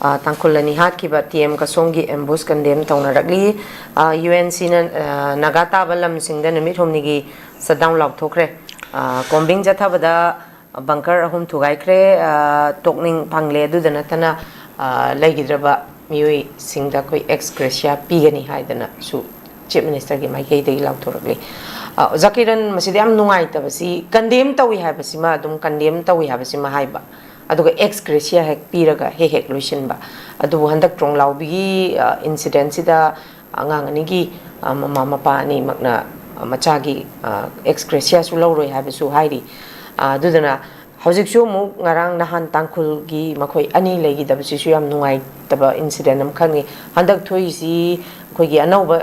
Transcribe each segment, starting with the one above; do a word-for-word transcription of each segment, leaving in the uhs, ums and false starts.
ꯑ, ꯇꯥꯡꯈꯨꯜ ꯑꯅꯤ ꯍꯥꯠꯈꯤꯕ T M ꯀꯁꯣꯡꯒꯤ ambush condemn ꯇꯧꯅꯔꯛꯂꯤ꯫ ꯑ, ꯌꯨ ꯑꯦꯟ ꯁꯤꯅ, ꯑ, ꯅꯥꯒꯥ ꯇꯥꯕ ꯂꯝꯁꯤꯡꯗ ꯅꯨꯃꯤꯠ ꯍꯨꯝꯅꯤꯒꯤ ꯁꯠꯗꯥꯎꯟ ꯂꯥꯎꯊꯣꯛꯈ꯭ꯔꯦ꯫ ꯑ, ꯀꯣꯝꯕꯤꯡ ꯆꯠꯊꯕꯗ ꯕꯪꯀꯔ ꯑꯍꯨꯝ ꯊꯨꯒꯥꯏꯈ꯭ꯔꯦ꯫ ꯑ, ꯇꯣꯛꯅꯤꯡ ꯐꯪꯂꯦ꯫ ꯑꯗꯨꯗ ꯅꯠꯇꯅ, ꯑ, ꯂꯩꯈꯤꯗ꯭ꯔꯕ ꯃꯤꯑꯣꯏꯁꯤꯡꯗ ꯑꯩꯈꯣꯏ ꯑꯦꯛꯁ ꯒ꯭ꯔꯦꯁꯤꯌꯥ ꯄꯤꯒꯅꯤ ꯍꯥꯏꯗꯅꯁꯨ ꯆꯤꯐ ꯃꯤꯅꯤꯁꯇꯔꯒꯤ ꯃꯥꯏꯀꯩꯗꯒꯤ ꯂꯥꯎꯊꯣꯔꯛꯂꯤ꯫ ꯑ, ꯑꯣꯖꯥ ꯀꯤꯔꯟ, ꯃꯁꯤꯗ ꯌꯥꯝ ꯅꯨꯡꯉꯥꯏꯇꯕꯁꯤ, ꯀꯟꯗꯦꯝ ꯇꯧꯏ ꯍꯥꯏꯕꯁꯤꯃ, ꯑꯗꯨꯝ ꯀꯟꯗꯦꯝ ꯇꯧꯏ ꯍꯥꯏꯕꯁꯤꯃ ꯍꯥꯏꯕ, ꯑꯗꯨꯒ ꯑꯦꯛꯁ ꯒ꯭ꯔꯦꯁꯤꯌꯥ ꯍꯦꯛ ꯄꯤꯔꯒ ꯍꯦꯛ ꯍꯦꯛ ꯂꯣꯏꯁꯤꯟꯕ꯫ ꯑꯗꯨꯕꯨ ꯍꯟꯗꯛ ꯇ꯭ꯔꯣꯡꯂꯥꯎꯕꯤꯒꯤ, ꯑ, ꯏꯟꯁꯤꯗꯦꯟꯁꯤꯗ ꯑꯉꯥꯡ ꯑꯅꯤꯒꯤ, ꯑ, ꯃꯃꯥ ꯃꯄꯥ ꯑꯅꯤꯃꯛꯅ, ꯑ, ꯃꯆꯥꯒꯤ, ꯑ, ꯑꯦꯛꯁ ꯒ꯭ꯔꯦꯁꯤꯌꯥꯁꯨ ꯂꯧꯔꯣꯏ ꯍꯥꯏꯕꯁꯨ ꯍꯥꯏꯔꯤ꯫ ꯑ, ꯑꯗꯨꯗꯨꯅ ꯍꯧꯖꯤꯛꯁꯨ ꯑꯃꯨꯛ ꯉꯔꯥꯡ ꯅꯍꯥꯟ ꯇꯥꯡꯈꯨꯜꯒꯤ ꯃꯈꯣꯏ ꯑꯅꯤ ꯂꯩꯈꯤꯗꯕꯁꯤꯁꯨ ꯌꯥꯝ ꯅꯨꯡꯉꯥꯏꯇꯕ ꯏꯟꯁꯤꯗꯦꯟ ꯑꯃꯈꯛꯅꯤ꯫ ꯍꯟꯗꯛ ꯊꯣꯛꯏꯁꯤ ꯑꯩꯈꯣꯏꯒꯤ ꯑꯅꯧꯕ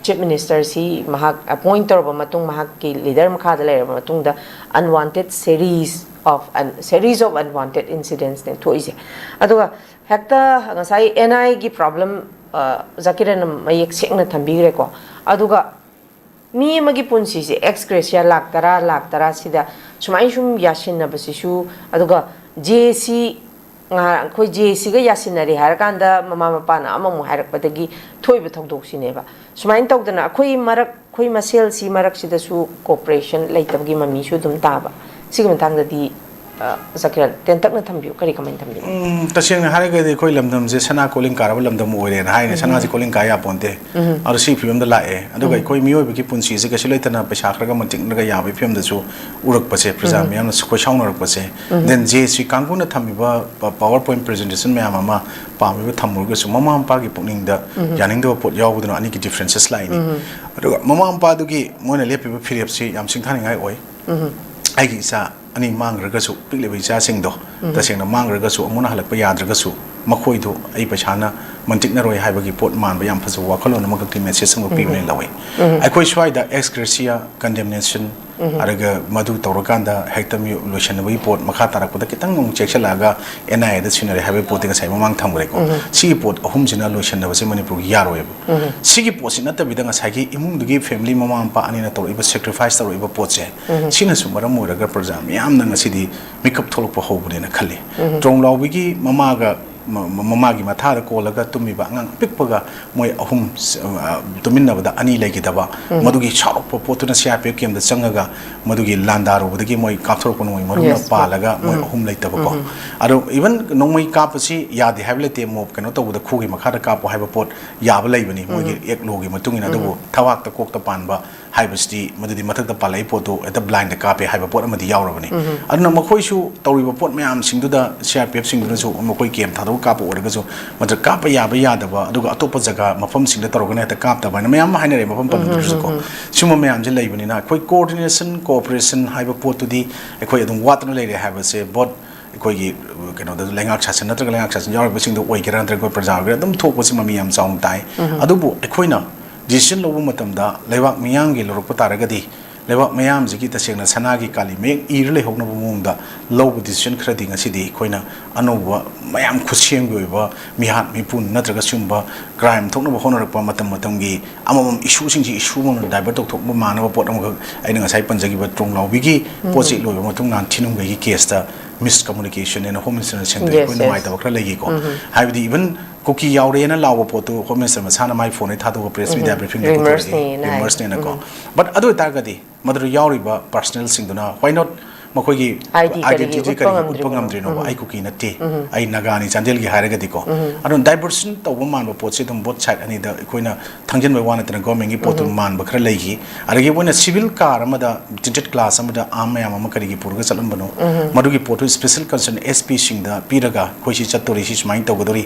ꯆꯤꯐ ꯃꯤꯅꯤꯁꯇꯔꯁꯤ ꯃꯍꯥꯛ ꯑꯦꯄꯣꯏꯟ ꯇꯧꯔꯕ ꯃꯇꯨꯡ, ꯃꯍꯥꯛꯀꯤ ꯂꯤꯗꯔ ꯃꯈꯥꯗ ꯂꯩꯔꯕ ꯃꯇꯨꯡꯗ unwanted series of, series of unwanted incidents ꯅꯦ ꯊꯣꯛꯏꯁꯦ꯫ ꯑꯗꯨꯒ ꯍꯦꯛꯇ ꯉꯁꯥꯏ ꯑꯦꯟ ꯑꯥꯏꯒꯤ ꯄ꯭ꯔꯣꯕ꯭ꯂꯦꯝ, ꯑ, ꯑꯣꯖꯥ ꯀꯤꯔꯟꯅ ꯃꯌꯦꯛ ꯁꯦꯡꯅ ꯊꯝꯕꯤꯈ꯭ꯔꯦꯀꯣ꯫ ꯑꯗꯨꯒ ꯃꯤ ꯑꯃꯒꯤ ꯄꯨꯟꯁꯤꯁꯦ ꯑꯦꯛꯁ ꯒ꯭ꯔꯦꯁꯤꯌꯥ ꯂꯥꯛ ꯇꯔꯥ, ꯂꯥꯛ ꯇꯔꯥ ꯁꯤꯗ ꯁꯨꯃꯥꯏꯅ ꯁꯨꯝ ꯌꯥꯁꯤꯟꯅꯕꯁꯤꯁꯨ, ꯑꯗꯨꯒ ꯖꯦ ꯁꯤ, ꯉꯍꯥ-, ꯑꯩꯈꯣꯏ ꯖꯦ ꯁꯤꯒ ꯌꯥꯁꯤꯟꯅꯔꯦ ꯍꯥꯏꯔꯀꯥꯟꯗ ꯃꯃꯥ ꯃꯄꯥꯅ ꯑꯃꯃꯨꯛ ꯍꯥꯏꯔꯛꯄꯗꯒꯤ ꯊꯣꯛꯏꯕ ꯊꯧꯗꯣꯛꯁꯤꯅꯦꯕ꯫ ꯁꯨꯃꯥꯏꯅ ꯇꯧꯗꯅ ꯑꯩꯈꯣꯏ ꯃꯔꯛ, ꯑꯩꯈꯣꯏ ꯃꯁꯦꯜꯁꯤ ꯃꯔꯛꯁꯤꯗꯁꯨ ꯀꯣꯑꯣꯄꯔꯦꯁꯟ ꯂꯩꯇꯕꯒꯤ ꯃꯃꯤꯁꯨ ꯑꯗꯨꯝ ꯇꯥꯕ꯫ ꯁꯤꯒꯤ ꯃꯇꯥꯡꯗꯗꯤ, ꯑ, ꯖꯀꯤꯔꯟ, ꯇꯦꯟꯇꯛꯅ ꯊꯝꯕꯤꯌꯨ, ꯀꯔꯤ ꯀꯃꯥꯏꯅ ꯊꯝꯕꯤꯅꯤ? ꯎꯝ, ꯇꯁꯦꯡꯅ ꯍꯥꯏꯔꯒꯗꯤ ꯑꯩꯈꯣꯏ ꯂꯝꯗꯝꯁꯦ ꯁꯅꯥ ꯀꯣꯂꯤꯡ ꯀꯥꯔꯕ ꯂꯝꯗꯝ ꯑꯣꯏꯔꯦꯅ ꯍꯥꯏꯅꯦ꯫ ꯎꯝ꯫ ꯁꯅꯥꯁꯦ ꯀꯣꯂꯤꯡ ꯀꯥ ꯌꯥꯄꯣꯟꯇꯦ꯫ ꯎꯝ꯫ ꯑꯗꯣ ꯁꯤ ꯐꯤꯕꯝꯗ ꯂꯥꯛꯑꯦ꯫ ꯑꯗꯨꯒ ꯎꯝ꯫ ꯑꯩꯈꯣꯏ ꯃꯤꯑꯣꯏꯕꯒꯤ ꯄꯨꯟꯁꯤꯁꯦ ꯀꯩꯁꯨ ꯂꯩꯇꯅ ꯄꯩꯁꯥ ꯈꯔꯒ ꯃꯟꯇꯤꯛꯅꯔꯒ ꯌꯥꯕꯒꯤ ꯐꯤꯕꯝꯗꯁꯨ ꯎꯔꯛꯄꯁꯦ ꯄ꯭ꯔꯖꯥ ꯎꯝ꯫ ꯃꯤꯌꯥꯝꯅꯁꯨ ꯈꯣꯏꯁꯥꯎꯅꯔꯛꯄꯁꯦ꯫ ꯎꯝ꯫ Then ꯖꯦ ꯁꯤ ꯀꯥꯡꯕꯨꯅ ꯊꯝꯃꯤꯕ ꯄ-, PowerPoint presentation ꯃꯌꯥꯝ ꯑꯃ ꯄꯥꯝꯃꯤꯕ ꯊꯝꯃꯨꯔꯒꯁꯨ ꯃꯃꯥ ꯃꯄꯥꯒꯤ ꯄꯨꯛꯅꯤꯡꯗ ꯎꯝ꯫ ꯌꯥꯅꯤꯡꯗꯕ ꯄꯣꯠ ꯌꯥꯎꯕꯗꯨꯅ ꯑꯅꯤꯒꯤ differences ꯂꯥꯛꯏꯅꯤ꯫ ꯎꯝ꯫ ꯑꯗꯨꯒ ꯃꯃꯥ ꯃꯄꯥꯗꯨꯒꯤ ꯃꯣꯏꯅ ꯂꯦꯞꯄꯤꯕ ꯐꯤꯔꯦꯞꯁꯤ ꯌꯥꯝ ꯁꯤꯡꯊꯥꯅꯤꯡꯉꯥꯏ ꯑꯣꯏ꯫ ꯎꯝ꯫ ꯑꯩꯒꯤ ꯏꯆꯥ ꯑꯅꯤ ꯃꯥꯡꯈ꯭ꯔꯒꯁꯨ, ꯄꯤꯛꯂꯤꯕ ꯏꯆꯥꯁꯤꯡꯗꯣ, ꯎꯝ꯫ ꯇꯁꯦꯡꯅ ꯃꯥꯡꯈ꯭ꯔꯒꯁꯨ, ꯑꯃꯨꯛ ꯍꯟꯅ ꯍꯜꯂꯛꯄ ꯌꯥꯗ꯭ꯔꯒꯁꯨ, ꯃꯈꯣꯏꯗꯨ ꯑꯩ ꯄꯩꯁꯥꯅ ꯃꯟꯇꯤꯛꯅꯔꯣꯏ ꯍꯥꯏꯕꯒꯤ ꯄꯣꯠ ꯃꯥꯟꯕ ꯌꯥꯝ ꯐꯖꯕ ꯋꯥꯈꯜꯂꯣꯟ ꯑꯃꯈꯛꯀꯤ message ꯑꯃꯈꯛ ꯄꯤꯕꯅꯦ ꯎꯝ꯫ ꯂꯧꯏ꯫ ꯎꯝ꯫ ꯑꯩꯈꯣꯏ ꯁ꯭ꯋꯥꯏꯗ ex gratia condemnation, ꯎꯝ꯫ ꯑꯗꯨꯒ ꯃꯗꯨ ꯇꯧꯔꯀꯥꯟꯗ ꯍꯦꯛꯇ ꯃꯤ ꯂꯣꯏꯁꯤꯟꯅꯕꯒꯤ ꯄꯣꯠ ꯃꯈꯥ ꯇꯥꯔꯛꯄꯗ ꯈꯤꯇꯪ ꯑꯃꯨꯛ ꯆꯦꯛꯁꯤꯜꯂꯛꯑꯒ ꯑꯦꯟ ꯑꯥꯏ ꯑꯦꯗ ꯁꯤꯟꯅꯔꯦ ꯍꯥꯏꯕꯒꯤ ꯄꯣꯠꯇꯤ ꯉꯁꯥꯏ ꯃꯃꯥꯡ ꯊꯝꯈ꯭ꯔꯦꯀꯣ꯫ ꯎꯝ꯫ ꯁꯤꯒꯤ ꯄꯣꯠ ꯑꯍꯨꯝꯁꯤꯅ ꯂꯣꯏꯁꯤꯟꯅꯕꯁꯦ ꯃꯅꯤꯄꯨꯔꯒꯤ ꯌꯥꯔꯣꯏꯕ꯫ ꯎꯝ꯫ ꯁꯤꯒꯤ ꯄꯣꯠꯁꯤ ꯅꯠꯇꯕꯤꯗ ꯉꯁꯥꯏꯒꯤ ꯏꯃꯨꯡꯗꯨꯒꯤ family ꯃꯃꯥ ꯃꯄꯥ ꯑꯅꯤꯅ ꯇꯧꯔꯛꯏꯕ, sacrifice ꯇꯧꯔꯛꯏꯕ ꯄꯣꯠꯁꯦ, ꯎꯝ꯫ ꯁꯤꯅꯁꯨ ꯃꯔꯝ ꯑꯣꯏꯔꯒ ꯄ꯭ꯔꯖꯥ ꯃꯤꯌꯥꯝꯅ ꯉꯁꯤꯗꯤ ꯃꯤꯀꯞ ꯊꯣꯛꯂꯛꯄ ꯍꯧꯕꯅꯦꯅ ꯈꯜꯂꯤ꯫ ꯎꯝ꯫ ꯇ꯭ꯔꯣꯡꯂꯥꯎꯕꯤꯒꯤ ꯃꯃꯥꯒ ꯃ- ꯃ- ꯃꯃꯥꯒꯤ ꯃꯊꯥꯗ ꯀꯣꯜꯂꯒ ꯇꯨꯝꯃꯤꯕ ꯑꯉꯥꯡ ꯑꯄꯤꯛꯄꯒ ꯃꯣꯏ ꯑꯍꯨꯝ ꯁ- ꯑ, ꯇꯨꯃꯤꯟꯅꯕꯗ ꯑꯅꯤ ꯂꯩꯈꯤꯗꯕ, ꯃꯗꯨꯒꯤ ꯁꯥꯎꯔꯛꯄ ꯄꯣꯠꯇꯨꯅ ꯁꯤ ꯑꯥꯔ ꯄꯤ ꯑꯦꯐ ꯀꯦꯝꯗ ꯆꯪꯉꯒ ꯃꯗꯨꯒꯤ ꯂꯥꯟꯗꯥꯔꯨꯕꯗꯒꯤ ꯃꯣꯏ ꯀꯥꯞꯊꯣꯔꯛꯄ ꯅꯣꯡꯃꯩ ꯃꯔꯨꯝꯅ Yes. ꯄꯥꯜꯂꯒ ꯃꯣꯏ ꯑꯍꯨꯝ ꯂꯩꯇꯕꯀꯣ꯫ ꯑꯗꯣ ꯏꯚꯟ ꯅꯣꯡꯃꯩ ꯀꯥꯞꯄꯁꯤ ꯌꯥꯗꯦ ꯍꯥꯏꯕ ꯂꯩꯇꯦ, ꯃꯣꯞ ꯀꯩꯅꯣ ꯇꯧꯕꯗ ꯈꯨꯒꯤ ꯃꯈꯥꯗ ꯀꯥꯞꯄꯣ ꯍꯥꯏꯕ ꯄꯣꯠ ꯌꯥꯕ ꯂꯩꯕꯅꯤ ꯃꯣꯏꯒꯤ ꯑꯦꯛ ꯂꯣꯒꯤ ꯃꯇꯨꯡ ꯏꯟꯅ꯫ ꯑꯗꯨꯕꯨ ꯊꯕꯥꯛꯇ ꯀꯣꯛꯇ ꯄꯥꯟꯕ ꯍꯥꯏꯕꯁꯤꯗꯤ ꯃꯗꯨꯗꯤ ꯃꯊꯛꯇ ꯄꯥꯜꯂꯛꯏ ꯄꯣꯠꯇꯨ ꯍꯦꯛꯇ ꯕ꯭ꯂꯥꯏꯟꯗ ꯀꯥꯞꯄꯦ ꯍꯥꯏꯕ ꯄꯣꯠ ꯑꯃꯗꯤ ꯌꯥꯎꯔꯕꯅꯤ꯫ ꯑꯗꯨꯅ ꯃꯈꯣꯏꯁꯨ ꯇꯧꯔꯤꯕ ꯄꯣꯠ ꯃꯌꯥꯝꯁꯤꯡꯗꯨꯗ ꯁꯤ ꯑꯥꯔ ꯄꯤ ꯑꯦꯐꯁꯤꯡꯗꯨꯅꯁꯨ ꯃꯈꯣꯏ ꯀꯦꯝ ꯊꯥꯗꯣꯛ ꯀꯥꯞꯄ ꯑꯣꯏꯔꯒꯁꯨ ꯃꯗꯨ ꯀꯥꯞꯄ ꯌꯥꯕ ꯌꯥꯗꯕ, ꯑꯗꯨꯒ ꯑꯇꯣꯞꯄ ꯖꯒꯥ ꯃꯐꯝꯁꯤꯡꯗ ꯇꯧꯔꯒꯅ ꯍꯦꯛꯇ ꯀꯥꯞꯇꯕ ꯍꯥꯏꯅ ꯃꯌꯥꯝ ꯑꯃ ꯍꯥꯏꯅꯔꯦ ꯃꯐꯝ ꯄꯟꯕꯗꯨꯗꯁꯨꯀꯣ꯫ ꯁꯤꯒꯨꯝꯕ ꯃꯌꯥꯝꯁꯦ ꯂꯩꯕꯅꯤꯅ ꯑꯩꯈꯣꯏ ꯀꯣꯑꯣꯔꯗꯤꯅꯦꯁꯟ, ꯀꯣꯑꯣꯄꯔꯦꯁꯟ ꯍꯥꯏꯕ ꯄꯣꯠꯇꯨꯗꯤ ꯑꯩꯈꯣꯏ ꯑꯗꯨꯝ ꯋꯥꯠꯇꯅ ꯂꯩꯔꯦ ꯍꯥꯏꯕꯁꯦ ꯕꯣꯠ ꯑꯩꯈꯣꯏꯒꯤ ꯀꯩꯅꯣꯗ ꯂꯩꯉꯥꯛ ꯁꯥꯁꯟ ꯅꯠꯇ꯭ꯔꯒ ꯂꯩꯉꯥꯛ ꯁꯥꯁꯟ ꯌꯥꯎꯔꯤꯕꯁꯤꯡꯗ ꯑꯣꯏꯒꯦꯔꯥ ꯅꯠꯇ꯭ꯔꯒ ꯑꯩꯈꯣꯏ ꯄ꯭ꯔꯖꯥ ꯑꯣꯏꯒꯦꯔꯥ ꯑꯗꯨꯝ ꯊꯣꯛꯄꯁꯤ ꯃꯃꯤ ꯌꯥꯝ ꯆꯥꯎꯅ ꯇꯥꯏ꯫ ꯑꯗꯨꯕꯨ ꯑꯩꯈꯣꯏꯅ ꯗꯤꯁꯤꯖꯟ ꯂꯧꯕ ꯃꯇꯝꯗ ꯂꯩꯕꯥꯛ ꯃꯤꯌꯥꯝꯒꯤ ꯂꯧꯔꯛꯄ ꯇꯥꯔꯒꯗꯤ ꯂꯩꯕꯥꯛ ꯃꯌꯥꯝꯁꯤꯒꯤ ꯇꯁꯦꯡꯅ ꯁꯅꯥꯒꯤ ꯀꯥꯂꯤ ꯃꯌꯦꯛ ꯏꯔ ꯂꯩꯍꯧꯅꯕ ꯃꯑꯣꯡꯗ ꯂꯧꯕ ꯗꯤꯁꯤꯖꯟ ꯈꯔꯗꯤ ꯉꯁꯤꯗꯤ ꯑꯩꯈꯣꯏꯅ ꯑꯅꯧꯕ ꯃꯌꯥꯝ ꯈꯨꯠꯁꯦꯝꯒꯤ ꯑꯣꯏꯕ ꯃꯤꯍꯥꯠ ꯃꯤꯄꯨꯟ ꯅꯠꯇ꯭ꯔꯒ ꯁꯤꯒꯨꯝꯕ ꯀ꯭ꯔꯥꯏꯝ ꯊꯣꯛꯅꯕ ꯍꯣꯠꯅꯔꯛꯄ ꯃꯇꯝ ꯃꯇꯝꯒꯤ ꯑꯃꯃꯝ ꯏꯁꯨꯁꯤꯡꯁꯤ ꯏꯁꯨ ꯑꯃꯃꯝ ꯗꯥꯏꯚꯔꯠ ꯇꯧꯊꯣꯛꯅꯕ ꯃꯥꯟꯅꯕ ꯄꯣꯠ ꯑꯃꯈꯛ ꯑꯩꯅ ꯉꯁꯥꯏ ꯄꯟꯖꯈꯤꯕ ꯇ꯭ꯔꯣꯡꯂꯥꯎꯕꯤꯒꯤ ꯄꯣꯠꯁꯤ ꯂꯣꯏꯕ ꯃꯇꯨꯡ ꯅꯍꯥꯟ ꯊꯤꯅꯨꯡꯒꯩꯒꯤ ꯀꯦꯁꯇ ꯃꯤꯁ ꯀꯝꯃꯨꯅꯤꯀꯦꯁꯟ ꯍꯥꯏꯅ ꯍꯣꯝ ꯃꯤꯅꯤꯁꯇꯔꯅ ꯁꯦꯝꯗꯣꯛꯑꯦ꯫ Yes, ꯑꯩꯈꯣꯏ yes. ꯅꯨꯡꯉꯥꯏꯇꯕ ꯈꯔ ꯂꯩꯈꯤꯀꯣ꯫ ꯍꯥꯏꯕꯗꯤ ꯏꯚꯟ ꯀꯨꯀꯤ ꯌꯥꯎꯔꯦꯅ ꯂꯥꯎꯕ ꯄꯣꯠꯇꯨ ꯍꯣꯝ ꯃꯤꯅꯤꯁꯇꯔ ꯃꯁꯥꯅ ꯃꯥꯏ ꯐꯣꯟꯗꯩ ꯊꯥꯗꯣꯛꯑꯒ ꯄ꯭ꯔꯦꯁ ꯃꯤꯗꯤꯌꯥ ꯕ꯭ꯔꯤꯐꯤꯡꯗ ꯄꯨꯊꯣꯔꯛꯑꯦ꯫ Rumors ꯅꯦꯅ ꯍꯥꯏ꯫ Rumorsꯅꯦꯅꯀꯣ꯫ But ꯑꯗꯨ ꯑꯣꯏꯇꯥꯔꯒꯗꯤ ꯃꯗꯨꯗ ꯌꯥꯎꯔꯤꯕ ꯄꯥꯔꯁꯅꯦꯜꯁꯤꯡꯗꯨꯅ why not ꯃꯈꯣꯏꯒꯤ I D ꯀꯔꯤꯒꯤ identity ꯎꯠꯄ ꯀꯔꯤꯒꯤ ꯎꯠꯄ ꯉꯝꯗ꯭ꯔꯤꯕꯅꯣ? ꯉꯝꯗ꯭ꯔꯤꯅꯣꯕ? ꯑꯩ ꯀꯨꯀꯤ ꯅꯠꯇꯦ, ꯑꯩ ꯅꯥꯒꯥꯅꯤ, ꯆꯥꯟꯗꯦꯜꯒꯤ ꯍꯥꯏꯔꯒꯗꯤꯀꯣ꯫ ꯑꯗꯨꯅ ꯗꯥꯏꯚꯔꯁꯟ ꯇꯧꯕ ꯃꯥꯟꯕ ꯄꯣꯠꯁꯦ ꯑꯗꯨꯝ ꯕꯣꯠ ꯁꯥꯏꯠ ꯑꯅꯤꯗ ꯑꯩꯈꯣꯏꯅ ꯊꯥꯡꯖꯤꯟꯕꯒꯤ ꯋꯥ ꯅꯠꯇꯅ ꯒꯣꯔꯃꯦꯟꯒꯤ ꯄꯣꯠꯇꯨ ꯃꯥꯟꯕ ꯈꯔ ꯂꯩꯈꯤ꯫ ꯑꯗꯒꯤ ꯃꯣꯏꯅ ꯁꯤꯚꯤꯜ ꯀꯥꯔ ꯑꯃꯗ, ꯇꯤꯟꯇꯦꯠ ꯒ꯭ꯂꯥꯁ ꯑꯃꯗ ꯑꯥꯔꯝ ꯃꯌꯥꯝ ꯑꯃ ꯀꯔꯤꯒꯤ ꯄꯨꯔꯒ ꯆꯠꯂꯝꯕꯅꯣ? ꯃꯗꯨꯒꯤ ꯄꯣꯠꯇꯨ ꯁ꯭ꯄꯦꯁꯦꯜ ꯀꯟꯁꯔꯟ ꯑꯦꯁ ꯄꯤꯁꯤꯡꯗ ꯄꯤꯔꯒ ꯑꯩꯈꯣꯏ ꯁꯤ ꯆꯠꯇꯣꯔꯤ, ꯁꯤ ꯁꯨꯃꯥꯏꯅ ꯇꯧꯒꯗꯣꯔꯤ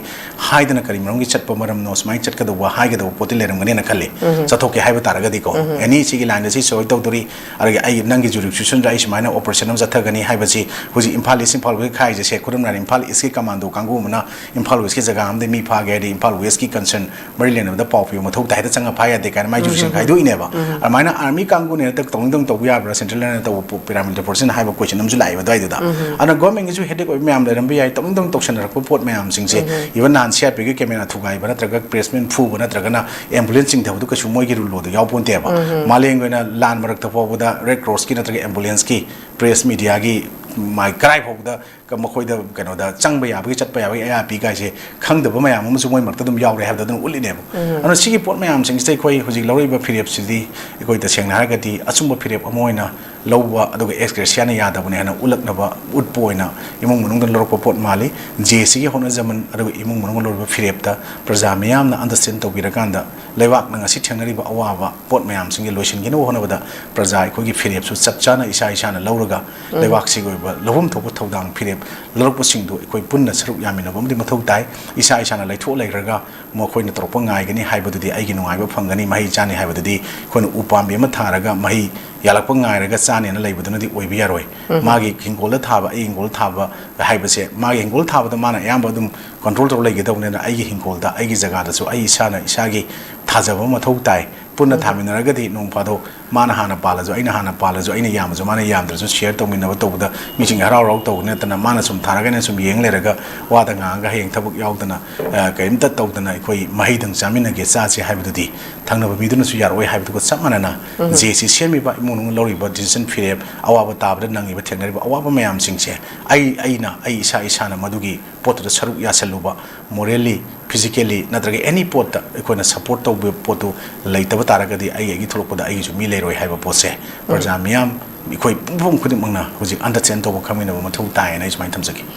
ꯍꯥꯏꯗꯅ ꯀꯔꯤ ꯃꯔꯝꯒꯤ ꯆꯠꯄ ꯃꯔꯝꯅꯣ, ꯁꯨꯃꯥꯏꯅ ꯆꯠꯀꯗꯧꯕ ꯍꯥꯏꯒꯗꯧꯕ ꯄꯣꯠꯇꯤ ꯂꯩꯔꯝꯒꯅꯦꯅ ꯈꯜꯂꯤ꯫ ꯆꯠꯊꯣꯛꯀꯦ ꯍꯥꯏꯕ ꯇꯥꯔꯒꯗꯤꯀꯣ, ꯑꯦꯅꯤ ꯁꯤꯒꯤ ꯂꯥꯏꯟꯗ ꯁꯤ ꯁꯣꯏ ꯇꯧꯗꯣꯔꯤ, ꯑꯗꯒꯤ ꯑꯩꯒꯤ ꯅꯪꯒꯤ ꯖꯨꯔꯤꯁꯗꯤꯛꯁꯟꯗ ꯑꯩ ꯁꯨꯃꯥꯏꯅ ꯑꯣꯄꯔꯦꯁꯟ ꯑꯃ ꯆꯠꯊꯒꯅꯤ ꯍꯥꯏꯕꯁꯤ ꯍꯧꯖꯤꯛ ꯏꯝꯐꯥꯜ ꯏꯁ, ꯏꯝꯐꯥꯜ ꯋꯦꯁ ꯈꯥꯏꯁꯦ ꯁꯦ ꯈꯨꯗꯝ ꯑꯣꯏꯅ ꯏꯝꯐꯥꯜ ꯏꯁꯀꯤ ꯀꯃꯥꯟꯗꯣ ꯀꯥꯡꯕꯨ ꯑꯃꯅ ꯏꯝꯐꯥꯜ ꯋꯦꯁꯀꯤ ꯖꯒꯥ ꯑꯃꯗꯒꯤ ꯃꯤ ꯐꯥꯒꯦ ꯍꯥꯏꯗꯤ ꯏꯝꯐꯥꯜ ꯋꯦꯁꯀꯤ ꯀꯟꯁꯔꯟ ꯃꯔꯤ ꯂꯩꯅꯕꯗ ꯄꯥꯎ ꯄꯤꯕ ꯃꯊꯧ ꯇꯥꯏ, ꯍꯦꯛꯇ ꯆꯪꯉ ꯐꯥ ꯌꯥꯗꯦ ꯀꯥꯏꯅ ꯃꯥꯏ ꯖꯨꯔꯤꯁꯗꯤꯛꯁꯟ ꯈꯥꯏꯗꯣꯛꯏꯅꯦꯕ꯫ ꯑꯗꯨꯃꯥꯏꯅ ꯑꯥꯔꯃꯤ ꯀꯥꯡꯕꯨꯅ ꯍꯦꯛꯇ ꯇꯧꯅꯤꯡ ꯇꯧꯅꯤꯡ ꯇꯧꯕ ꯌꯥꯕ꯭ꯔꯥ, ꯁꯦꯟꯇ꯭ꯔꯦꯜꯅ ꯇꯧꯕ ꯄꯣ-, ꯄꯦꯔꯥꯃꯤꯂꯤꯇꯔꯤ ꯐꯣꯔꯁꯁꯤꯅ ꯍꯥꯏꯕ ꯀꯣꯏꯁꯟ ꯑꯃꯁꯨ ꯂꯥꯛꯑꯦꯕ ꯑꯗꯨꯋꯥꯏꯗꯨꯗ꯫ ꯑꯗꯨꯅ ꯒꯣꯔꯃꯦꯟꯒꯤꯁꯨ ꯍꯦꯗꯦꯛ ꯑꯣꯏꯕ ꯃꯌꯥꯝ ꯂꯩꯔꯝꯕ ꯌꯥꯏ, ꯇꯧꯅꯤꯡ ꯇꯧꯅꯤꯡ ꯇꯧꯁꯟꯅꯔꯛꯄ ꯄꯣꯠ ꯃꯌꯥꯝꯁꯤꯡꯁꯦ꯫ ꯏꯚꯟ ꯅꯍꯥꯟ ꯁꯤ ꯑꯥꯔ ꯄꯤ ꯑꯦꯐꯀꯤ ꯀꯦꯃꯦꯔꯥ ꯊꯨꯒꯥꯏꯕ ꯅꯠꯇ꯭ꯔꯒ ꯄ꯭ꯔꯦꯁꯃꯦꯟ ꯐꯨꯕ ꯅꯠꯇ꯭ꯔꯒꯅ ꯑꯦꯝꯕꯨꯂꯦꯟꯁ ꯆꯤꯡꯊꯕꯗꯨ ꯀꯩꯁꯨ ꯃꯣꯏꯒꯤ ꯔꯨꯜ ꯂꯣꯗ ꯌꯥꯎꯄꯣꯟꯇꯦꯕ꯫ ꯃꯥꯂꯦꯝꯒꯤ ꯑꯣꯏꯅ ꯂꯥꯟ ꯃꯔꯛꯇ ꯐꯥꯎꯕꯗ ꯔꯦꯗ ꯀ꯭ꯔꯣꯁꯀꯤ ꯅꯠꯇ꯭ꯔꯒ ꯑꯦꯝꯕꯨꯂꯦꯟꯁꯀꯤ ꯄ꯭ꯔꯦꯁ ꯃꯤꯗꯤꯌꯥꯒꯤ ꯃꯥꯏ ꯀꯔꯥꯏ ꯐꯥꯎꯕꯗ ꯀ-, ꯃꯈꯣꯏꯗ ꯀꯩꯅꯣꯗ ꯆꯪꯕ ꯌꯥꯕꯒꯤ, ꯆꯠꯄ ꯌꯥꯕꯒꯤ ꯑꯌꯥ ꯄꯤ ꯀꯥꯏꯁꯦ ꯈꯪꯗꯕ ꯃꯌꯥꯝ ꯑꯃꯁꯨ ꯃꯣꯏ ꯃꯔꯛꯇ ꯑꯗꯨꯝ ꯌꯥꯎꯔꯦ ꯍꯥꯏꯕꯗꯣ ꯑꯗꯨꯝ ꯎꯠꯂꯤꯅꯦꯕ꯫ ꯑꯗꯨꯅ ꯁꯤꯒꯤ ꯄꯣꯠ ꯃꯌꯥꯝꯁꯤꯡꯁꯤꯗ ꯑꯩꯈꯣꯏ ꯍꯧꯖꯤꯛ ꯂꯧꯔꯛꯏꯕ ꯐꯤꯔꯦꯞꯁꯤꯗꯤ ꯑꯩꯈꯣꯏ ꯇꯁꯦꯡꯅ ꯍꯥꯏꯔꯒꯗꯤ ꯑꯆꯨꯝꯕ ꯐꯤꯔꯦꯞ ꯑꯃ ꯑꯣꯏꯅ ꯂꯧꯕ, ꯑꯗꯨꯒ ꯑꯦꯛꯁ ꯒ꯭ꯔꯦꯁꯤꯌꯥꯅ ꯌꯥꯗꯕꯅꯦ ꯍꯥꯏꯅ ꯎꯠꯂꯛꯅꯕ, ꯎꯠꯄ ꯑꯣꯏꯅ ꯏꯃꯨꯡ ꯃꯅꯨꯡꯗ ꯂꯧꯔꯛꯄ ꯄꯣꯠ ꯃꯥꯜꯂꯤ꯫ ꯖꯦ ꯑꯦ ꯁꯤꯒꯤ ꯍꯣꯠꯅꯖꯃꯟ ꯑꯗꯨꯒ ꯏꯃꯨꯡ ꯃꯅꯨꯡꯗ ꯂꯧꯔꯤꯕ ꯐꯤꯔꯦꯞꯇ ꯄ꯭ꯔꯖꯥ ꯃꯤꯌꯥꯝꯅ ꯑꯟꯗꯔꯁ꯭ꯇꯦꯟ ꯇꯧꯕꯤꯔꯀꯥꯟꯗ, ꯂꯩꯕꯥꯛꯅ ꯉꯁꯤ ꯊꯦꯡꯅꯔꯤꯕ ꯑꯋꯥꯕ ꯄꯣꯠ ꯃꯌꯥꯝꯁꯤꯡꯁꯦ ꯂꯣꯏꯁꯤꯟꯈꯤꯅꯕ ꯍꯣꯠꯅꯕꯗ ꯄ꯭ꯔꯖꯥ ꯑꯩꯈꯣꯏꯒꯤ ꯐꯤꯔꯦꯞꯁꯨ ꯆꯞ ꯆꯥꯅ ꯏꯁꯥ ꯏꯁꯥꯅ ꯂꯧꯔꯒ, ꯂꯩꯕꯥꯛꯁꯤꯒꯤ ꯑꯣꯏꯕ ꯂꯧꯐꯝ ꯊꯣꯛꯄ ꯊꯧꯗꯥꯡ ꯐꯤꯔꯦꯞ ꯂꯧꯔꯛꯄꯁꯤꯡꯗꯨ ꯑꯩꯈꯣꯏ ꯄꯨꯟꯅ ꯁꯔꯨꯛ ꯌꯥꯃꯤꯟꯅꯕ ꯑꯃꯗꯤ ꯃꯊꯧ ꯇꯥꯏ꯫ ꯏꯁꯥ ꯏꯁꯥꯅ ꯂꯩꯊꯣꯛ ꯂꯩꯈ꯭ꯔꯒ ꯃꯈꯣꯏꯅ ꯇꯧꯔꯛꯄ ꯉꯥꯏꯒꯅꯤ ꯍꯥꯏꯕꯗꯨꯗꯤ, ꯑꯩꯒꯤ ꯅꯨꯡꯉꯥꯏꯕ ꯐꯪꯒꯅꯤ, ꯃꯍꯩ ꯆꯥꯅꯤ ꯍꯥꯏꯕꯗꯨꯗꯤ ꯑꯩꯈꯣꯏꯅ ꯎ ꯄꯥꯝꯕꯤ ꯑꯃ ꯊꯥꯔꯒ ꯃꯍꯩ ꯌꯥꯜꯂꯛꯄ ꯉꯥꯏꯔꯒ ꯆꯥꯅꯦꯅ ꯂꯩꯕꯗꯨꯅꯗꯤ ꯑꯣꯏꯕ ꯌꯥꯔꯣꯏ꯫ ꯃꯥꯒꯤ ꯍꯤꯡꯒꯣꯜꯗ ꯊꯥꯕ, ꯑꯩ ꯍꯤꯡꯒꯣꯜ ꯊꯥꯕ ꯍꯥꯏꯕꯁꯦ, ꯃꯥꯒꯤ ꯍꯤꯡꯒꯣꯜ ꯊꯥꯕꯗ ꯃꯥꯅ ꯑꯌꯥꯝꯕ ꯑꯗꯨꯝ ꯀꯟꯇ꯭ꯔꯣꯜ ꯇꯧꯔ ꯂꯩꯒꯗꯧꯕꯅꯤꯅ, ꯑꯩꯒꯤ ꯍꯤꯡꯒꯣꯜꯗ, ꯑꯩꯒꯤ ꯖꯒꯥꯗꯁꯨ ꯑꯩ ꯏꯁꯥꯅ ꯏꯁꯥꯒꯤ ꯊꯥꯖꯕ ꯑꯃ ꯃꯊꯧ ꯇꯥꯏ꯫ ꯄꯨꯟꯅ ꯊꯥꯃꯤꯟꯅꯔꯒꯗꯤ ꯅꯣꯡ ꯐꯥꯗꯣꯛ ꯃꯥꯅ ꯍꯥꯟꯅ ꯄꯥꯜꯂꯁꯨ, ꯑꯩꯅ ꯍꯥꯟꯅ ꯄꯥꯜꯂꯁꯨ, ꯑꯩꯅ ꯌꯥꯝꯗ꯭ꯔꯁꯨ ꯁꯤꯌꯔ ꯇꯧꯃꯤꯟꯅꯕ ꯇꯧꯕꯗ ꯃꯤꯁꯤꯡ ꯍꯔꯥꯎ ꯍꯔꯥꯎ ꯇꯧꯕ ꯅꯠꯇꯅ, ꯃꯥꯅ ꯁꯨꯝ ꯊꯥꯔꯒ ꯑꯩꯅ ꯁꯨꯝ ꯌꯦꯡ ꯂꯩꯔꯒ ꯋꯥꯗ ꯉꯥꯡꯉꯒ ꯍꯌꯦꯡ ꯊꯕꯛ ꯌꯥꯎꯗꯅ, ꯑ, ꯀꯔꯤꯝꯇ ꯇꯧꯗꯅ ꯑꯩꯈꯣꯏ ꯃꯍꯩꯗꯪ ꯆꯥꯃꯤꯟꯅꯒꯦ, ꯆꯥꯁꯦ ꯍꯥꯏꯕꯗꯨꯗꯤ ꯊꯪꯅꯕ ꯃꯤꯗꯨꯅꯁꯨ ꯌꯥꯔꯛꯑꯣꯏ ꯍꯥꯏꯕꯗꯨꯒ ꯆꯞ ꯃꯥꯟꯅꯅ, ꯖꯦ ꯑꯦ ꯁꯤ ꯁꯦꯝꯃꯤꯕ ꯏꯃꯨꯡ ꯃꯅꯨꯡ ꯂꯧꯔꯤꯕ ꯗꯤꯁꯤꯖꯟ ꯐꯤꯔꯦꯞ, ꯑꯋꯥꯕ ꯇꯥꯕꯗ ꯅꯪꯉꯤꯕ, ꯊꯦꯡꯅꯔꯤꯕ ꯑꯋꯥꯕ ꯃꯌꯥꯝꯁꯤꯡꯁꯦ ꯑꯩ, ꯑꯩꯅ, ꯑꯩ ꯏꯁꯥ ꯏꯁꯥꯅ ꯃꯗꯨꯒꯤ ꯄꯣꯠꯇꯨꯗ ꯁꯔꯨꯛ ꯌꯥꯁꯜꯂꯨꯕ, ꯃꯣꯔꯦꯜꯂꯤ, ꯐꯤꯖꯤꯀꯦꯜꯂꯤ ꯅꯠꯇ꯭ꯔꯒ ꯑꯦꯅꯤ ꯄꯣꯠꯇ ꯑꯩꯈꯣꯏꯅ ꯁꯄꯣꯔꯠ ꯇꯧꯕ ꯄꯣꯠꯇꯨ ꯂꯩꯇꯕ ꯇꯥꯔꯒꯗꯤ ꯑꯩ ꯑꯩꯒꯤ ꯊꯣꯛꯂꯛꯄꯗ ꯑꯩꯒꯤꯁꯨ ꯃꯤ ꯂꯩꯔꯣꯏ ꯍꯥꯏꯕ ꯄꯣꯠꯁꯦ ꯄ꯭ꯔꯖꯥ ꯃꯤꯌꯥꯝ, ꯑꯩꯈꯣꯏ ꯄꯨꯝꯕ ꯈꯨꯗꯤꯡꯃꯛꯅ ꯍꯧꯖꯤꯛ ꯑꯟꯗꯔꯁ꯭ꯇꯦꯟ ꯇꯧꯕ, ꯈꯪꯃꯤꯟꯅꯕ ꯃꯊꯧ ꯇꯥꯏ ꯍꯥꯏꯅ ꯑꯩ ꯁꯨꯃꯥꯏꯅ ꯊꯝꯖꯒꯦ꯫